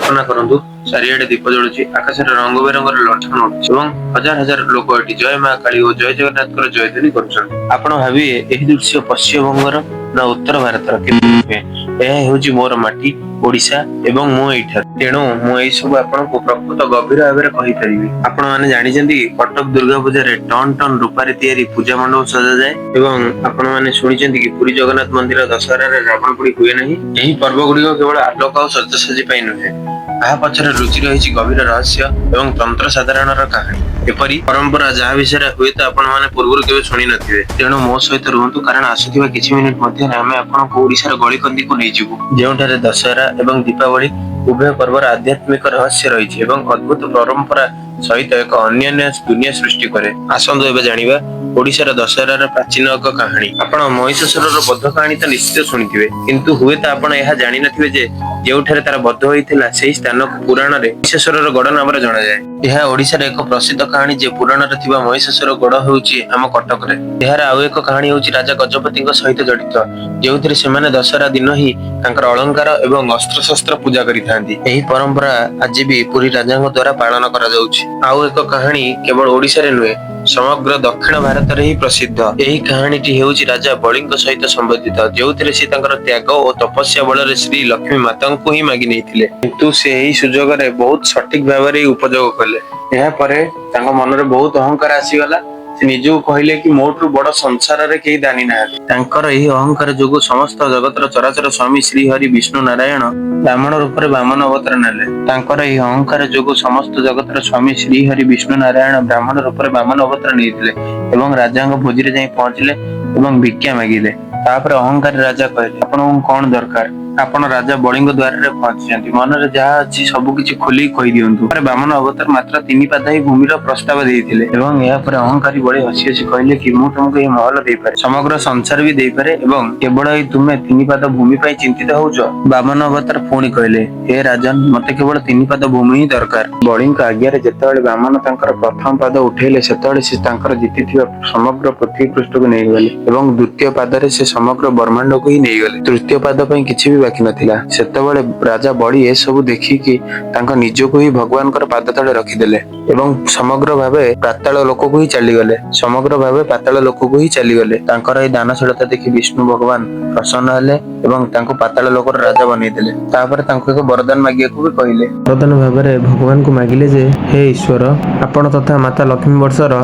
କଳ୍ପନା କରନ୍ତୁ, ଚାରିଆଡେ ଦୀପ ଜଳୁଛି, ଆକାଶରେ ରଙ୍ଗ ବେରଙ୍ଗର ଲଣ୍ଠନ ଉଡୁଛି ଏବଂ ହଜାର ହଜାର ଲୋକ ଏଠି ଜୟ ମା କାଳୀ ଓ ଜୟ ଜଗନ୍ନାଥଙ୍କର ଜୟଧ୍ୱନି କରୁଛନ୍ତି। ଆପଣ ଭାବିବେ, ଏହି ଦୃଶ୍ୟ ପଶ୍ଚିମବଙ୍ଗର ନା ଉତ୍ତର ଭାରତର? କିନ୍ତୁ ନୁହେଁ, ଏହା ହେଉଛି ମୋର ମାଟି ଓଡିଶା ଏବଂ ମୁଁ ଏଇଠାରୁ। ତେଣୁ ମୁଁ ଏଇ ସବୁ ଆପଣଙ୍କୁ ପ୍ରକୃତ ଗଭୀର ଭାବରେ କହିପାରିବି। ଆପଣ ମାନେ ଜାଣିଛନ୍ତି କି, କଟକ ଦୁର୍ଗା ପୂଜାରେ ଟନ୍ ଟନ୍ ରୂପାରେ ତିଆରି ପୂଜା ମଣ୍ଡପ ସଜାଯାଏ? ଏବଂ ଆପଣ ମାନେ ଶୁଣିଛନ୍ତି କି, ପୁରୀ ଜଗନ୍ନାଥ ମନ୍ଦିର ଦଶହରାରେ ରାବଣ ପୋଡି ହୁଏ ନାହିଁ? ଏହି ପର୍ବ ଗୁଡିକ କେବଳ ଆଲୋକ ଆଉ ସଜାସଜି ପାଇଁ ନୁହେଁ, ତାହା ପଛରେ ଲୁଚି ରହିଛି ଗଭୀର ରହସ୍ୟ ଏବଂ ତନ୍ତ୍ର ସାଧନାର କାହାଣୀ। ଏପରି ପରମ୍ପରା, ଯାହା ବିଷୟରେ ହୁଏତ ଆପଣ ମାନେ ପୂର୍ବରୁ କେବେ ଶୁଣି ନଥିବେ। ତେଣୁ ମୋ ସହିତ ରୁହନ୍ତୁ, କାରଣ ଆସୁଥିବା କିଛି ମିନିଟ ମଧ୍ୟରେ ଆମେ ଆପଣଙ୍କୁ ଓଡିଶାର ଗଳିକନ୍ଦିକୁ ନେଇଯିବୁ, ଯେଉଁଠାରେ ଦଶହରା ଏବଂ ଦୀପାବଳି ଉଭୟ ପର୍ବର ଆଧ୍ୟାତ୍ମିକ ରହସ୍ୟ ରହିଛି ଏବଂ ଅଦ୍ଭୁତ ପରମ୍ପରା ସହିତ ଏକ ଅନ୍ୟାନ୍ୟ ଦୁନିଆ ସୃଷ୍ଟି କରେ। ଆସନ୍ତୁ ଏବେ ଜାଣିବା ଓଡିଶାର ଦଶହରାର ପ୍ରାଚୀନ ଏକ କାହାଣୀ। ଆପଣ ମହିଷାସୁରର ବଧ କାହାଣୀ ତ ନିଶ୍ଚିତ ଶୁଣିଥିବେ, କିନ୍ତୁ ହୁଏତ ଆପଣ ଏହା ଜାଣିନଥିବେ ଯେ ଯେଉଁଠାରେ ତାର ବଧ ହୋଇଥିଲା, ସେହି ସ୍ଥାନକୁ ପୁରାଣରେ ମହିଷାସୁରର ଗଡ ନାମରେ ଜଣାଯାଏ। ଏହା ଓଡିଶାର ଏକ ପ୍ରସିଦ୍ଧ କାହାଣୀ ଯେ ପୁରାଣରେ ଥିବା ମହିଷାସୁର ଗଡ ହେଉଛି ଆମ କଟକରେ। ଏହାର ଆଉ ଏକ କାହାଣୀ ହେଉଛି ରାଜା ଗଜପତିଙ୍କ ସହିତ ଜଡିତ, ଯେଉଁଥିରେ ସେମାନେ ଦଶହରା ଦିନ ହିଁ ତାଙ୍କର ଅଳଙ୍କାର ଏବଂ ଅସ୍ତ୍ରଶସ୍ତ୍ର ପୂଜା କରିଥାନ୍ତି। ଏହି ପରମ୍ପରା ଆଜି ବି ପୁରୀ ରାଜାଙ୍କ ଦ୍ଵାରା ପାଳନ କରାଯାଉଛି। ଆଉ ଏକ କାହାଣୀ କେବଳ ଓଡିଶାରେ ନୁହେଁ, ସମଗ୍ର ଦକ୍ଷିଣ ଭାରତରେ ହିଁ ପ୍ରସିଦ୍ଧ। ଏହି କାହାଣୀଟି ହେଉଛି ରାଜା ବଳିଙ୍କ ସହିତ ସମ୍ବନ୍ଧିତ, ଯେଉଁଥିରେ ସେ ତାଙ୍କର ତ୍ୟାଗ ଓ ତପସ୍ୟା ବଳରେ ଶ୍ରୀ ଲକ୍ଷ୍ମୀ ମାତାଙ୍କୁ ହିଁ ମାଗି ନେଇଥିଲେ। କିନ୍ତୁ ସେ ଏହି ସୁଯୋଗରେ ବହୁତ ସଠିକ ଭାବରେ ହିଁ ଉପଯୋଗ କଲେ। ଏହାପରେ ତାଙ୍କ ମନରେ ବହୁତ ଅହଙ୍କାର ଆସିଗଲା। ସେ ନିଜକୁ କହିଲେ କି ମୋଠୁ ବଡ ସଂସାରରେ କେହି ଦାନି ନାହାନ୍ତି। ତାଙ୍କର ଏହି ଅହଙ୍କାର ଯୋଗୁଁ ସମସ୍ତ ଜଗତର ଚରାଚର ସ୍ୱାମୀ ଶ୍ରୀ ହରି ବିଷ୍ଣୁ ନାରାୟଣ ବ୍ରାହ୍ମଣ ରୂପରେ ବାମନ ଅବତାର ନେଲେ। ତାଙ୍କର ଏହି ଅହଙ୍କାର ଯୋଗୁଁ ସମସ୍ତ ଜଗତର ସ୍ୱାମୀ ଶ୍ରୀ ହରି ବିଷ୍ଣୁ ନାରାୟଣ ବ୍ରାହ୍ମଣ ରୂପରେ ବାମନ ଅବତାର ନେଇଥିଲେ ଏବଂ ରାଜାଙ୍କ ଭୋଜିରେ ଯାଇ ପହଞ୍ଚିଲେ ଏବଂ ଭିକ୍ଷା ମାଗିଲେ। ତାପରେ ଅହଙ୍କାରୀ ରାଜା କହିଲେ, "ଆପଣଙ୍କୁ କଣ ଦରକାର? ଆପଣ ରାଜା ବଳିଙ୍କ ଦ୍ୱାରରେ ପହଞ୍ଚିଛନ୍ତି। ମନରେ ଯାହା ଅଛି ସବୁ କିଛି ଖୋଲିକି କହିଦିଅନ୍ତୁ।" ପରେ ବାମନ ଅବତାର ମାତ୍ର ତିନି ପାଦ ହିଁ ଭୂମିର ପ୍ରସ୍ତାବ ଦେଇଥିଲେ ଏବଂ ଏହାପରେ ଅହଙ୍କାରୀ ବଳି ହସି ହସି କହିଲେ କି ମୁଁ ତୁମକୁ ଏହି ମହଲ ଦେଇପାରେ, ସମଗ୍ର ସଂସାର ବି ଦେଇପାରେ ଏବଂ କେବଳ ଏଇ ତୁମେ ତିନି ପାଦ ଭୂମି ପାଇଁ ଚିନ୍ତିତ ହଉଛ? ବାମନ ଅବତାର ପୁଣି କହିଲେ, "ହେ ରାଜନ, ମତେ କେବଳ ତିନି ପାଦ ଭୂମି ହିଁ ଦରକାର।" ବଳିଙ୍କ ଆଜ୍ଞାରେ ଯେତେବେଳେ ବାମନ ତାଙ୍କର ପ୍ରଥମ ପାଦ ଉଠେଇଲେ, ସେତେବେଳେ ସେ ତାଙ୍କର ଜିତିଥିବା ସମଗ୍ର ପୃଥିବୀ ପୃଷ୍ଠକୁ ନେଇଗଲେ ଏବଂ ଦ୍ୱିତୀୟ ପାଦରେ ସେ ସମଗ୍ର ବ୍ରହ୍ମାଣ୍ଡକୁ ହିଁ ନେଇଗଲେ। ତୃତୀୟ ପାଦ ପାଇଁ କିଛି ବି ବାକି ନଥିଲା। ସେତେବେଳେ ରାଜା ବଳି ଏସବୁ ଦେଖିକି ତାଙ୍କ ନିଜକୁ ହିଁ ଭଗବାନଙ୍କର ପାଦ ତଳେ ରଖିଦେଲେ ଏବଂ ସମଗ୍ର ଭାବେ ପାତାଳ ଲୋକକୁ ହିଁ ଚାଲିଗଲେ। ସମଗ୍ର ଭାବେ ପାତାଳ ଲୋକକୁ ହିଁ ଚାଲିଗଲେ। ତାଙ୍କର ଏହି ଦାନଶୀଳତା ଦେଖି ବିଷ୍ଣୁ ଭଗବାନ ପ୍ରସନ୍ନ ହେଲେ ଏବଂ ତାଙ୍କୁ ପାତାଳ ଲୋକର ରାଜା ବନେଇଦେଲେ। ତାପରେ ତାଙ୍କୁ ଏକ ବରଦାନ ମାଗିବାକୁ ବି କହିଲେ। ବରଦାନ ଭାବରେ ଭଗବାନଙ୍କୁ ମାଗିଲେ ଯେ, ହେ ଈଶ୍ୱର, ଆପଣ ତଥା ମାତା ଲକ୍ଷ୍ମୀ ବର୍ଷର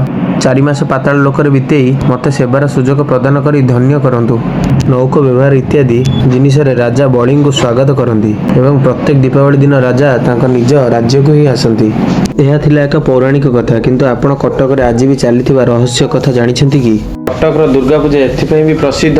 4 ମାସ ପାତାଳ ଲୋକରେ ବିତେଇ ମତେ ସେବାର ସୁଯୋଗ ପ୍ରଦାନ କରି ଧନ୍ୟ କରନ୍ତୁ। ନୌକ ବ୍ୟବହାର ଇତ୍ୟାଦି ଜିନିଷରେ ରାଜା ବଳିଙ୍କୁ ସ୍ୱାଗତ କରନ୍ତି ଏବଂ ପ୍ରତ୍ୟେକ ଦୀପାବଳି ଦିନ ରାଜା ତାଙ୍କ ନିଜ ରାଜ୍ୟକୁ ହିଁ ଆସନ୍ତି। ଏହା ଥିଲା ଏକ ପୌରାଣିକ କଥା, କିନ୍ତୁ ଆପଣ କଟକରେ ଆଜି ବି ଚାଲିଥିବା ରହସ୍ୟ କଥା ଜାଣିଛନ୍ତି କି? କଟକର ଦୁର୍ଗା ପୂଜା ଏଥିପାଇଁ ବି ପ୍ରସିଦ୍ଧ,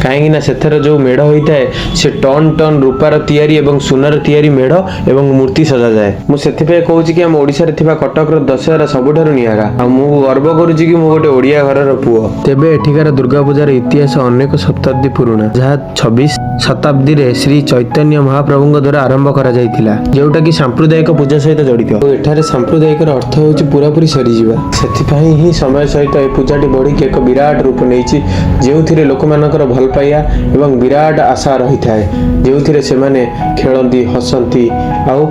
କାହିଁକି ନା ସେଥିରେ ଯୋଉ ମେଢ ହୋଇଥାଏ, ସେ ଟନ୍ ଟନ୍ ରୂପାର ତିଆରି ଏବଂ ସୁନାର ତିଆରି ମେଢ ଏବଂ ମୂର୍ତ୍ତି ସଜାଯାଏ। ମୁଁ ସେଥିପାଇଁ କହୁଛି କି ଆମ ଓଡ଼ିଶାରେ ଥିବା କଟକର ଦଶହରା ସବୁଠାରୁ ନିଆରା ଆଉ ମୁଁ ଗର୍ବ କରୁଛି କି ମୁଁ ଗୋଟେ ଓଡ଼ିଆ ଘରର ପୁଅ। ତେବେ ଏଠିକାର ଦୁର୍ଗା ପୂଜାର ଇତିହାସ ଅନେକ ଶତାବ୍ଦୀ ପୁରୁଣା, ଯାହା 26 ଶତାବ୍ଦୀରେ ଶ୍ରୀ ଚୈତନ୍ୟ ମହାପ୍ରଭୁଙ୍କ ଦ୍ୱାରା ଆରମ୍ଭ କରାଯାଇଥିଲା, ଯେଉଁଟା କି ସାମ୍ପ୍ରଦାୟିକ ପୂଜା ସହିତ ଜଡ଼ିତ। ଆଉ ଏଠାରେ ସାମ୍ପ୍ରଦାୟିକର ଅର୍ଥ ହେଉଛି ପୁରାପୁରି ସରିଯିବା। ସେଥିପାଇଁ ହିଁ ସମୟ ସହିତ ଏ ପୂଜାଟି ବଢ଼ିକି ଏକ ବିରାଟ ରୂପ ନେଇଛି, ଯେଉଁଥିରେ ଲୋକମାନଙ୍କର ଭଲ ପାଇବା ଏବଂ ବିରାଟ ଆଶା ରହିଥାଏ, ଯେଉଁଥିରେ ସେମାନେ ଖେଳନ୍ତି, ହସନ୍ତି ଆଉ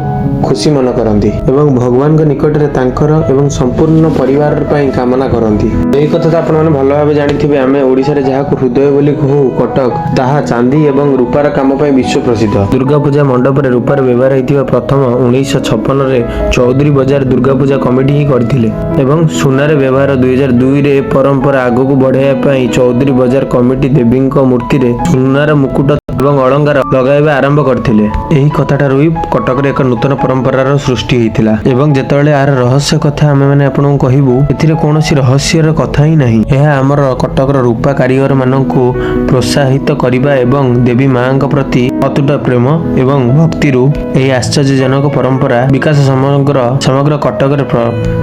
ଖୁସି ମନ କରନ୍ତି ଏବଂ ଭଗବାନଙ୍କ ନିକଟରେ ତାଙ୍କର ଏବଂ ସମ୍ପୂର୍ଣ୍ଣ ପରିବାର ପାଇଁ କାମନା କରନ୍ତି। ଏହି କଥା ତ ଆପଣମାନେ ଭଲ ଭାବେ ଜାଣିଥିବେ। ଆମେ ଓଡ଼ିଶାରେ ଯାହାକୁ ହୃଦୟ ବୋଲି କହୁ କଟକ, ତାହା ଚାନ୍ଦି ଏବଂ ରୂପାର କାମ ପାଇଁ ବିଶ୍ୱ ପ୍ରସିଦ୍ଧ। ଦୁର୍ଗା ପୂଜା ମଣ୍ଡପରେ ରୂପାର ବ୍ୟବହାର ହେଇଥିବା ପ୍ରଥମ 1956ରେ ଚୌଧୁରୀ ବଜାର ଦୁର୍ଗା ପୂଜା କମିଟି ହିଁ କରିଥିଲେ ଏବଂ ସୁନାରେ ବ୍ୟବହାର 2002ରେ ପରମ୍ପରା ଆଗକୁ ବଢ଼ାଇବା ପାଇଁ ଚୌଧୁରୀ ବଜାର କମିଟି ଦେବୀଙ୍କ ମୂର୍ତ୍ତିରେ ସୁନାର ମୁକୁଟ ଏବଂ ଅଳଙ୍କାର ଲଗାଇବା ଆରମ୍ଭ କରିଥିଲେ। ଏହି କଥାଠାରୁ ହିଁ କଟକରେ ଏକ ନୂତନ ପରମ୍ପରାର ସୃଷ୍ଟି ହେଇଥିଲା। ଏବଂ ଯେତେବେଳେ ଏହାର ରହସ୍ୟ କଥା ଆମେମାନେ ଆପଣଙ୍କୁ କହିବୁ, ଏଥିରେ କୌଣସି ରହସ୍ୟର କଥା ହିଁ ନାହିଁ। ଏହା ଆମର କଟକର ରୂପା କାରିଗର ମାନଙ୍କୁ ପ୍ରୋତ୍ସାହିତ କରିବା ଏବଂ ଦେବୀ ମାଙ୍କ ପ୍ରତି ଅତୁଟ ପ୍ରେମ ଏବଂ ଭକ୍ତିରୁ ଏହି ଆଶ୍ଚର୍ଯ୍ୟଜନକ ପରମ୍ପରା ବିକାଶ ସମଗ୍ର ସମଗ୍ର କଟକରେ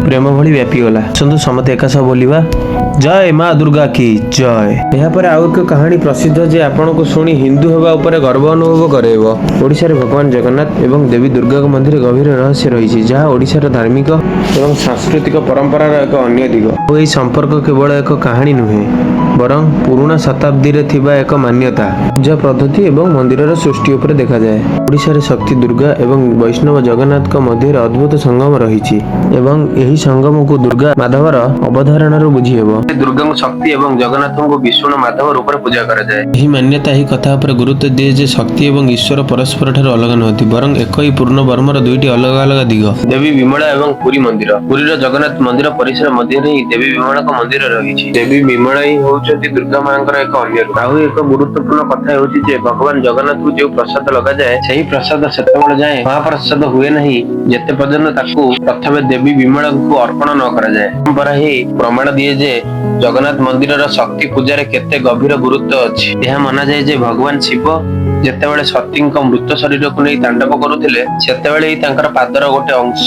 ପ୍ରେମ ଭଳି ବ୍ୟାପିଗଲା। ଆସନ୍ତୁ ସମସ୍ତେ ଏକା ସହ ବୋଲିବା। ଜୟ ମା ଦୁର୍ଗା କି ଜୟ। ଏହାପରେ ଆଉ ଏକ କାହାଣୀ ପ୍ରସିଦ୍ଧ ଯେ ଆପଣଙ୍କୁ ଶୁଣି ହିନ୍ଦୁ ହେବା ଉପରେ ଗର୍ବ ଅନୁଭବ କରାଇବ। ଓଡ଼ିଶାରେ ଭଗବାନ ଜଗନ୍ନାଥ ଏବଂ ଦେବୀ ଦୁର୍ଗାଙ୍କ ମଧ୍ୟରେ ଗଭୀର ରହସ୍ୟ ରହିଛି, ଯାହା ଓଡ଼ିଶାର ଧାର୍ମିକ ଏବଂ ସାଂସ୍କୃତିକ ପରମ୍ପରାର ଏକ ଅନ୍ୟ ଦିଗ। ଆଉ ଏହି ସମ୍ପର୍କ କେବଳ ଏକ କାହାଣୀ ନୁହେଁ, ବରଂ ପୁରୁଣା ଶତାବ୍ଦୀରେ ଥିବା ଏକ ମାନ୍ୟତା, ପୂଜା ପଦ୍ଧତି ଏବଂ ମନ୍ଦିରର ସୃଷ୍ଟି ଉପରେ ଦେଖାଯାଏ। ଓଡ଼ିଶାରେ ଶକ୍ତି ଦୁର୍ଗା ଏବଂ ବୈଷ୍ଣବ ଜଗନ୍ନାଥଙ୍କ ମଧ୍ୟରେ ଅଦ୍ଭୁତ ସଙ୍ଗମ ରହିଛି ଏବଂ ଏହି ସଙ୍ଗମକୁ ଦୁର୍ଗା ମାଧବର ଅବଧାରଣାରୁ ବୁଝିହେବ। ଦୁର୍ଗାଙ୍କୁ ଶକ୍ତି ଏବଂ ଜଗନ୍ନାଥଙ୍କୁ ବିଷ୍ଣୁ ମାଧବ ରୂପରେ ପୂଜା କରାଯାଏ। ଏହି ମାନ୍ୟତା ଏହି କଥା ଉପରେ ଗୁରୁତ୍ୱ ଦିଏ ଯେ ଶକ୍ତି ଏବଂ ଈଶ୍ୱର ପରସ୍ପର ଠାରୁ ଅଲଗା ନୁହନ୍ତି, ବରଂ ଏକ ହିଁ ପୂର୍ଣ୍ଣ ବ୍ରହ୍ମର ଦୁଇଟି ଅଲଗା ଅଲଗା ଦିଗ। ଦେବୀ ବିମଳା ଏବଂ ପୁରୀ ମନ୍ଦିର। ପୁରୀର ଜଗନ୍ନାଥ ମନ୍ଦିର ପରିସର ମଧ୍ୟରେ ହିଁ ଦେବୀ ବିମଳାଙ୍କ ମନ୍ଦିର ରହିଛି। ଦେବୀ ବିମଳା ହିଁ ହେଉଛନ୍ତି ଦୁର୍ଗା ମାଙ୍କର ଏକ ଅନ୍ୟ ରୂପ। ଆଉ ଏକ ଗୁରୁତ୍ୱପୂର୍ଣ୍ଣ କଥା ହେଉଛି ଯେ ଭଗବାନ ଜଗନ୍ନାଥଙ୍କୁ ଯେଉଁ ପ୍ରସାଦ ଲଗାଯାଏ, ସେହି ପ୍ରସାଦ ସେତେବେଳେ ଯାଏ ମହାପ୍ରସାଦ ହୁଏ ନାହିଁ, ଯେତେ ପର୍ଯ୍ୟନ୍ତ ତାକୁ ପ୍ରଥମେ ଦେବୀ ବିମଳାଙ୍କୁ ଅର୍ପଣ ନ କରାଯାଏ। ପରମ୍ପରା ହିଁ ପ୍ରମାଣ ଦିଏ ଯେ ଜଗନ୍ନାଥ ମନ୍ଦିରର ଶକ୍ତି ପୂଜାରେ କେତେ ଗଭୀର ଗୁରୁତ୍ୱ ଅଛି। ଏହା ମନାଯାଏ ଯେ ଭଗବାନ ଶିବ ଯେତେବେଳେ ସତୀଙ୍କ ମୃତ ଶରୀରକୁ ନେଇ ତାଣ୍ଡବ କରୁଥିଲେ, ସେତେବେଳେ ହିଁ ତାଙ୍କର ପାଦର ଗୋଟେ ଅଂଶ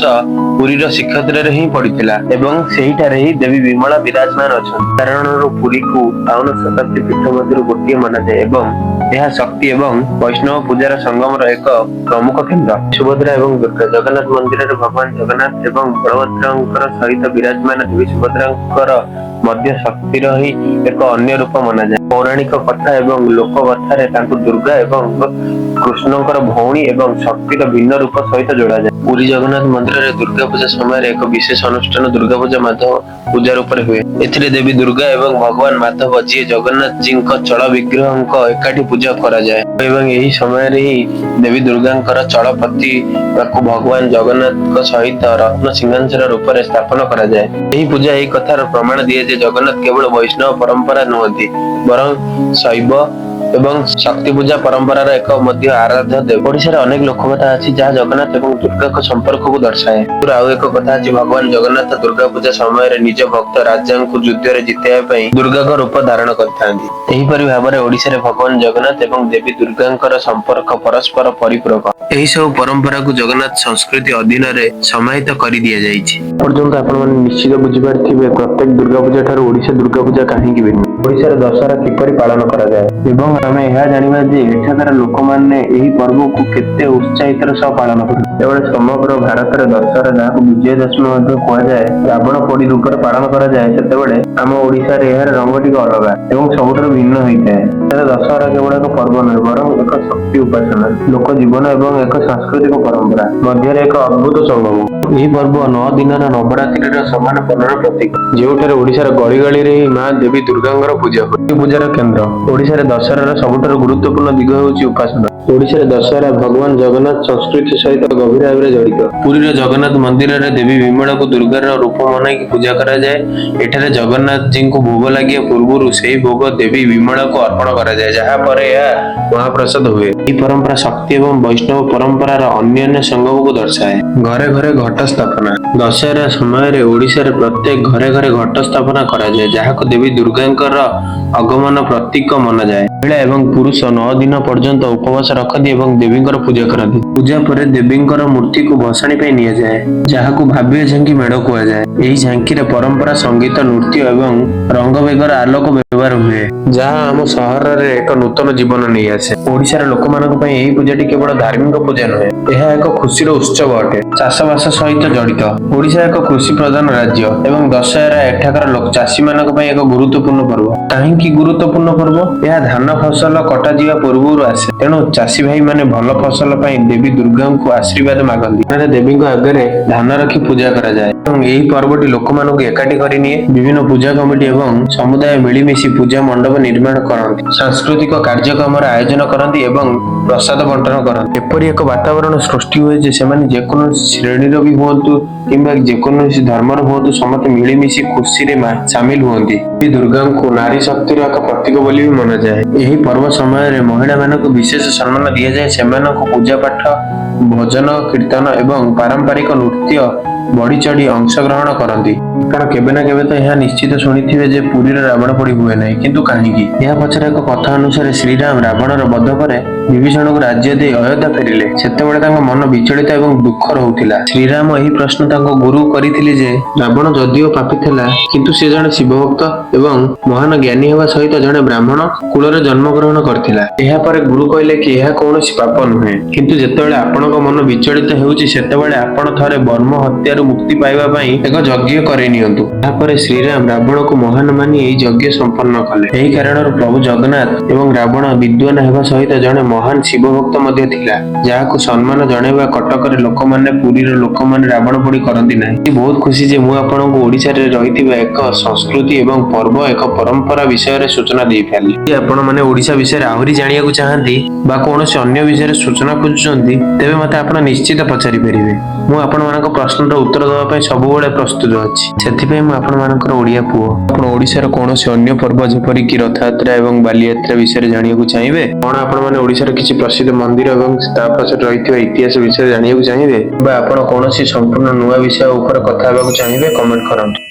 ପୁରୀର ଶ୍ରୀକ୍ଷେତ୍ରରେ ହିଁ ପଡିଥିଲା ଏବଂ ସେହିଠାରେ ହିଁ ଦେବୀ ବିମଳା ବିରାଜମାନ ଅଛନ୍ତି। କାରଣରୁ ପୁରୀକୁ 52 ଶତାବ୍ଦୀ ପୀଠ ମଧ୍ୟରୁ ଗୋଟିଏ ମନାଯାଏ ଏବଂ ଏହା ଶକ୍ତି ଏବଂ ବୈଷ୍ଣବ ପୂଜାର ସଙ୍ଗମର ଏକ ପ୍ରମୁଖ କେନ୍ଦ୍ର। ସୁଭଦ୍ରା ଏବଂ ଦୁର୍ଗା। ଜଗନ୍ନାଥ ମନ୍ଦିରରେ ଭଗବାନ ଜଗନ୍ନାଥ ଏବଂ ବଳଭଦ୍ରଙ୍କର ସହିତ ବିରାଜମାନ ଦେବୀ ସୁଭଦ୍ରାଙ୍କର ମଧ୍ୟ ଶକ୍ତିର ହିଁ ଏକ ଅନ୍ୟ ରୂପ ମନାଯାଏ। ପୌରାଣିକ କଥା ଏବଂ ଲୋକ କଥାରେ ତାଙ୍କୁ ଦୁର୍ଗା ଏବଂ କୃଷ୍ଣଙ୍କର ଭଉଣୀ ଏବଂ ଶକ୍ତିର ଭିନ୍ନ ରୂପ ସହିତ ଯୋଡାଯାଏ। ପୁରୀ ଜଗନ୍ନାଥ ମନ୍ଦିରରେ ଦୁର୍ଗା ପୂଜା ସମୟରେ ଏକ ବିଶେଷ ଅନୁଷ୍ଠାନ ଦୁର୍ଗା ପୂଜା ମାଧବ ପୂଜା ରୂପରେ ହୁଏ। ଏଥିରେ ଦେବୀ ଦୁର୍ଗା ଏବଂ ଭଗବାନ ମାଧବ, ଯିଏ ଜଗନ୍ନାଥଜୀଙ୍କ ଚଳ ବିଗ୍ରହଙ୍କ ଏକାଠି ପୂଜା କରାଯାଏ ଏବଂ ଏହି ସମୟରେ ହିଁ ଦେବୀ ଦୁର୍ଗାଙ୍କର ଚଳ ପ୍ରତିମାକୁ ଭଗବାନ ଜଗନ୍ନାଥଙ୍କ ସହିତ ରତ୍ନ ସିଂହାସନ ରୂପରେ ସ୍ଥାପନ କରାଯାଏ। ଏହି ପୂଜା ଏହି କଥାର ପ୍ରମାଣ ଦିଏ ଯେ ଜଗନ୍ନାଥ କେବଳ ବୈଷ୍ଣବ ପରମ୍ପରା ନୁହନ୍ତି, ବରଂ ଶୈବ ଏବଂ ଶକ୍ତି ପୂଜା ପରମ୍ପରାର ଏକ ମଧ୍ୟ ଆରାଧ୍ୟ ଦେବ। ଓଡିଶାରେ ଅନେକ ଲୋକକଥା ଅଛି, ଯାହା ଜଗନ୍ନାଥ ଏବଂ ଦୁର୍ଗାଙ୍କ ସମ୍ପର୍କକୁ ଦର୍ଶାଏ। ଆଉ ଏକ କଥା ଅଛି, ଭଗବାନ ଜଗନ୍ନାଥ ଦୁର୍ଗା ପୂଜା ସମୟରେ ନିଜ ଭକ୍ତ ରାଜାଙ୍କୁ ଯୁଦ୍ଧରେ ଜିତାଇବା ପାଇଁ ଦୁର୍ଗାଙ୍କ ରୂପ ଧାରଣ କରିଥାନ୍ତି। ଏହିପରି ଭାବରେ ଓଡିଶାରେ ଭଗବାନ ଜଗନ୍ନାଥ ଏବଂ ଦେବୀ ଦୁର୍ଗାଙ୍କର ସମ୍ପର୍କ ପରସ୍ପର ପରିପୂରକ। ଏହି ସବୁ ପରମ୍ପରାକୁ ଜଗନ୍ନାଥ ସଂସ୍କୃତି ଅଧୀନରେ ସମାହିତ କରି ଦିଆଯାଇଛି। ପର୍ଯ୍ୟନ୍ତ ଆପଣମାନେ ନିଶ୍ଚିତ ବୁଝିପାରିଥିବେ ପ୍ରତ୍ୟେକ ଦୁର୍ଗା ପୂଜା ଠାରୁ ଓଡିଶା ଦୁର୍ଗା ପୂଜା କାହିଁକି ଭିନ୍ନ, ଓଡିଶାରେ ଦଶହରା କିପରି ପାଳନ କରାଯାଏ ଏବଂ ଆମେ ଏହା ଜାଣିବା ଯେ ଏଠାକାର ଲୋକମାନେ ଏହି ପର୍ବକୁ କେତେ ଉତ୍ସାହିତର ସହ ପାଳନ କରନ୍ତି। ଯେତେବେଳେ ସମଗ୍ର ଭାରତରେ ଦଶହରା, ଯାହାକୁ ବିଜୟା ଦଶମୀ ମଧ୍ୟ କୁହାଯାଏ, ରାବଣ ପୋଡି ରୂପରେ ପାଳନ କରାଯାଏ, ସେତେବେଳେ ଆମ ଓଡିଶାରେ ଏହାର ରଙ୍ଗ ଟିକେ ଅଲଗା ଏବଂ ସବୁଠାରୁ ଭିନ୍ନ ହୋଇଥାଏ। ଏଠାରେ ଦଶହରା କେବଳ ଏକ ପର୍ବ ନୁହେଁ, ବରଂ ଏକ ଶକ୍ତି ଉପାସନା, ଲୋକ ଜୀବନ ଏବଂ ଏକ ସାଂସ୍କୃତିକ ପରମ୍ପରା ମଧ୍ୟରେ ଏକ ଅଦ୍ଭୁତ ସଙ୍ଗମ। ଏହି ପର୍ବ 9 ଦିନର ନବରାତ୍ରିର ସମାନ ପର୍ବର ପ୍ରତୀକ, ଯେଉଁଠାରେ ଓଡିଶାର ଗଳି ଗଳିରେ ହିଁ ମା ଦେବୀ ଦୁର୍ଗାଙ୍କର ପୂଜା ହୁଏ। ଏହି ପୂଜାର କେନ୍ଦ୍ର। ଓଡିଶାରେ ଦଶହରାର ସବୁଠାରୁ ଗୁରୁତ୍ୱପୂର୍ଣ୍ଣ ଦିଗ ହେଉଛି ଉପାସନା। ଓଡିଶାରେ ଦଶହରା ଭଗବାନ ଜଗନ୍ନାଥ ସଂସ୍କୃତି ସହିତ ଗଭୀର ଭାବରେ ଜଡ଼ିତ। ପୁରୀର ଜଗନ୍ନାଥ ମନ୍ଦିରରେ ଦେବୀ ବିମଳାକୁ ଦୁର୍ଗାର ରୂପ ମନାଇକି ପୂଜା କରାଯାଏ। ଏଠାରେ ଜଗନ୍ନାଥଜୀଙ୍କୁ ଭୋଗ ଲାଗିବା ପୂର୍ବରୁ ସେହି ଭୋଗ ଦେବୀ ବିମଳାକୁ ଅର୍ପଣ କରାଯାଏ, ଯାହା ପରେ ଏହା ମହାପ୍ରସାଦ ହୁଏ। ଏହି ପରମ୍ପରା ଶକ୍ତି ଏବଂ ବୈଷ୍ଣବ ପରମ୍ପରାର ଅନ୍ୟାନ୍ୟ ସଙ୍ଗମକୁ ଦର୍ଶାଏ। ଘରେ ଘରେ ଘଟ ସ୍ଥାପନା। ଦଶହରା ସମୟରେ ଓଡିଶାରେ ପ୍ରତ୍ୟେକ ଘରେ ଘରେ ଘଟ ସ୍ଥାପନା କରାଯାଏ, ଯାହାକୁ ଦେବୀ ଦୁର୍ଗାଙ୍କର ଆଗମନ ପ୍ରତୀକ ମନାଯାଏ। ମହିଳା ଏବଂ ପୁରୁଷ 9 ଦିନ ପର୍ଯ୍ୟନ୍ତ ଉପବାସ ରଖନ୍ତି ଏବଂ ଦେବୀଙ୍କର ପୂଜା କରନ୍ତି। ପୂଜା ପରେ ଦେବୀଙ୍କର ମୂର୍ତ୍ତିକୁ ଭସାଣି ପାଇଁ ନିଆଯାଏ, ଯାହାକୁ ଭାବ୍ୟ ଝାଙ୍କି ମେଢ କୁହାଯାଏ। ଏହି ଝାଙ୍କିରେ ପରମ୍ପରା ସଙ୍ଗୀତ, ନୃତ୍ୟ ଏବଂ ରଙ୍ଗବେଗର ଆଲୋକ ବ୍ୟବହାର ହୁଏ, ଯାହା ଆମ ସହରରେ ଏକ ନୂତନ ଜୀବନ ନେଇ ଆସେ। ଓଡିଶାର ଲୋକମାନଙ୍କ ପାଇଁ ଏହି ପୂଜାଟି କେବଳ ଧାର୍ମିକ ପୂଜା ନୁହେଁ, ଏହା ଏକ ଖୁସିର ଉତ୍ସବ ଅଟେ। ଚାଷବାସ ସହିତ ଜଡ଼ିତ। ଓଡିଶା ଏକ କୃଷି ପ୍ରଧାନ ରାଜ୍ୟ ଏବଂ ଦଶହରା ଏଠାକାର ଚାଷୀମାନଙ୍କ ପାଇଁ ଏକ ଗୁରୁତ୍ୱପୂର୍ଣ୍ଣ ପର୍ବ। କାହିଁକି ଗୁରୁତ୍ୱପୂର୍ଣ୍ଣ ପର୍ବ? ଏହା ଧାନ ଫସଲ କଟାଯିବା ପୂର୍ବରୁ ଆସେ, ତେଣୁ ଚାଷୀ ଭାଇମାନେ ଭଲ ଫସଲ ପାଇଁ ଦେବୀ ଦୁର୍ଗାଙ୍କୁ ଆଶୀର୍ବାଦ ମାଗନ୍ତି। ଏଠାରେ ଦେବୀଙ୍କ ଆଗରେ ଧାନ ରଖି ପୂଜା କରାଯାଏ ଏବଂ ଏହି ପର୍ବଟି ଲୋକମାନଙ୍କୁ ଏକାଠି କରିନିଏ। ବିଭିନ୍ନ ପୂଜା କମିଟି ଏବଂ ସମୁଦାୟ ମିଳିମିଶି ପୂଜା ମଣ୍ଡପ ନିର୍ମାଣ କରନ୍ତି, ସାଂସ୍କୃତିକ କାର୍ଯ୍ୟକ୍ରମର ଆୟୋଜନ କରନ୍ତି ଏବଂ ପ୍ରସାଦ ବଣ୍ଟନ କରନ୍ତି। ଏପରି ଏକ ବାତାବରଣ ସୃଷ୍ଟି ହୁଏ ଯେ ସେମାନେ ଯେକୌଣସି ଶ୍ରେଣୀର ବି ହୁଅନ୍ତୁ କିମ୍ବା ଯେକୌଣସି ଧର୍ମର ହୁଅନ୍ତୁ, ସମସ୍ତେ ମିଳିମିଶି ଖୁସିରେ ସାମିଲ ହୁଅନ୍ତି। ଦେବୀ ଦୁର୍ଗାଙ୍କୁ ନାରୀ ଶକ୍ତିର ଏକ ପ୍ରତୀକ ବୋଲି ବି ମନାଯାଏ। ଏହି ପର୍ବ ସମୟରେ ମହିଳାମାନଙ୍କୁ ବିଶେଷ ସମ୍ମାନ ଦିଆଯାଏ। ସେମାନଙ୍କୁ ପୂଜା ପାଠ, ଭଜନ କୀର୍ତ୍ତନ ଏବଂ ପାରମ୍ପରିକ ନୃତ୍ୟ ବଢି ଚଢି ଅଂଶଗ୍ରହଣ କରନ୍ତି। ଆପଣ କେବେ ନା କେବେ ତ ଏହା ନିଶ୍ଚିତ ଶୁଣିଥିବେ ଯେ ପୁରୀରେ ରାବଣ ପୋଡି ହୁଏ ନାହିଁ, କିନ୍ତୁ କାହିଁକି? ଏହା ପଛରେ ଏକ କଥା ଅନୁସାରେ, ଶ୍ରୀରାମ ରାବଣର ବଧ ପରେ ବିଭୀଷଣକୁ ରାଜ୍ୟ ଦେଇ ଅଯୋଧ୍ୟା ଫେରିଲେ। ସେତେବେଳେ ତାଙ୍କ ମନ ବିଚଳିତ ଏବଂ ଦୁଃଖ ରହୁଥିଲା। ଶ୍ରୀରାମ ଏହି ପ୍ରଶ୍ନ ତାଙ୍କ ଗୁରୁ କରିଥିଲେ ଯେ ରାବଣ ଯଦିଓ ପାପୀ ଥିଲା, କିନ୍ତୁ ସେ ଜଣେ ଶିବଭକ୍ତ ଏବଂ ମହାନ ଜ୍ଞାନୀ ହେବା ସହିତ ଜଣେ ବ୍ରାହ୍ମଣ କୁଳରେ ଜନ୍ମଗ୍ରହଣ କରିଥିଲା। ଏହାପରେ ଗୁରୁ କହିଲେ କି ଏହା କୌଣସି ପାପ ନୁହେଁ, କିନ୍ତୁ ଯେତେବେଳେ ଆପଣଙ୍କ ମନ ବିଚଳିତ ହେଉଛି, ସେତେବେଳେ ଆପଣ ଥରେ ବ୍ରହ୍ମ ହତ୍ୟାରୁ ମୁକ୍ତି ପାଇବା ପାଇଁ ଏକ ଯଜ୍ଞ କରି ନିଅନ୍ତୁ। ଏହାପରେ ଶ୍ରୀରାମ ରାବଣକୁ ମହାନ ମାନି ଏହି ଯଜ୍ଞ ସମ୍ପନ୍ନ କଲେ। ଏହି କାରଣରୁ ପ୍ରଭୁ ଜଗନ୍ନାଥ ଏବଂ ରାବଣ ବିଦ୍ୱାନ ହେବା ସହିତ ଜଣେ ମହାନ ଶିବ ଭକ୍ତ ମଧ୍ୟ ଥିଲା, ଯାହାକୁ ସମ୍ମାନ ଜଣାଇବା କଟକରେ ଲୋକମାନେ, ପୁରୀର ଲୋକମାନେ ରାବଣ ପୋଡି କରନ୍ତି ନାହିଁ। ବହୁତ ଖୁସି ଯେ ମୁଁ ଆପଣଙ୍କୁ ଓଡିଶାରେ ରହିଥିବା ଏକ ସଂସ୍କୃତି ଏବଂ ପର୍ବ, ଏକ ପରମ୍ପରା ବିଷୟରେ ସୂଚନା ଦେଇପାରିଲି। ଯଦି ଆପଣ ମାନେ ଓଡିଶା ବିଷୟରେ ଆହୁରି ଜାଣିବାକୁ ଚାହାନ୍ତି ବା କୌଣସି ଅନ୍ୟ ବିଷୟରେ ସୂଚନା ଖୋଜୁଛନ୍ତି, ତେବେ ମତେ ଆପଣ ନିଶ୍ଚିତ ପଚାରି ପାରିବେ। ମୁଁ ଆପଣମାନଙ୍କ ପ୍ରଶ୍ନର ଉତ୍ତର ଦେବା ପାଇଁ ସବୁବେଳେ ପ୍ରସ୍ତୁତ ଅଛି। ସେଥିପାଇଁ ମୁଁ ଆପଣମାନଙ୍କର ଓଡିଆ ପୁଅ। ଆପଣ ଓଡିଶାର କୌଣସି ଅନ୍ୟ ପର୍ବ, ଯେପରିକି ରଥଯାତ୍ରା ଏବଂ ବାଲିଯାତ୍ରା ବିଷୟରେ ଜାଣିବାକୁ ଚାହିଁବେ? କଣ ଆପଣମାନେ ଓଡିଶାର କିଛି ପ୍ରସିଦ୍ଧ ମନ୍ଦିର ଏବଂ ତା ପଛରେ ରହିଥିବା ଇତିହାସ ବିଷୟରେ ଜାଣିବାକୁ ଚାହିଁବେ ବା ଆପଣ କୌଣସି ସମ୍ପୂର୍ଣ୍ଣ ନୂଆ ବିଷୟ ଉପରେ କଥା ହେବାକୁ ଚାହିଁବେ, କମେଣ୍ଟ କରନ୍ତୁ।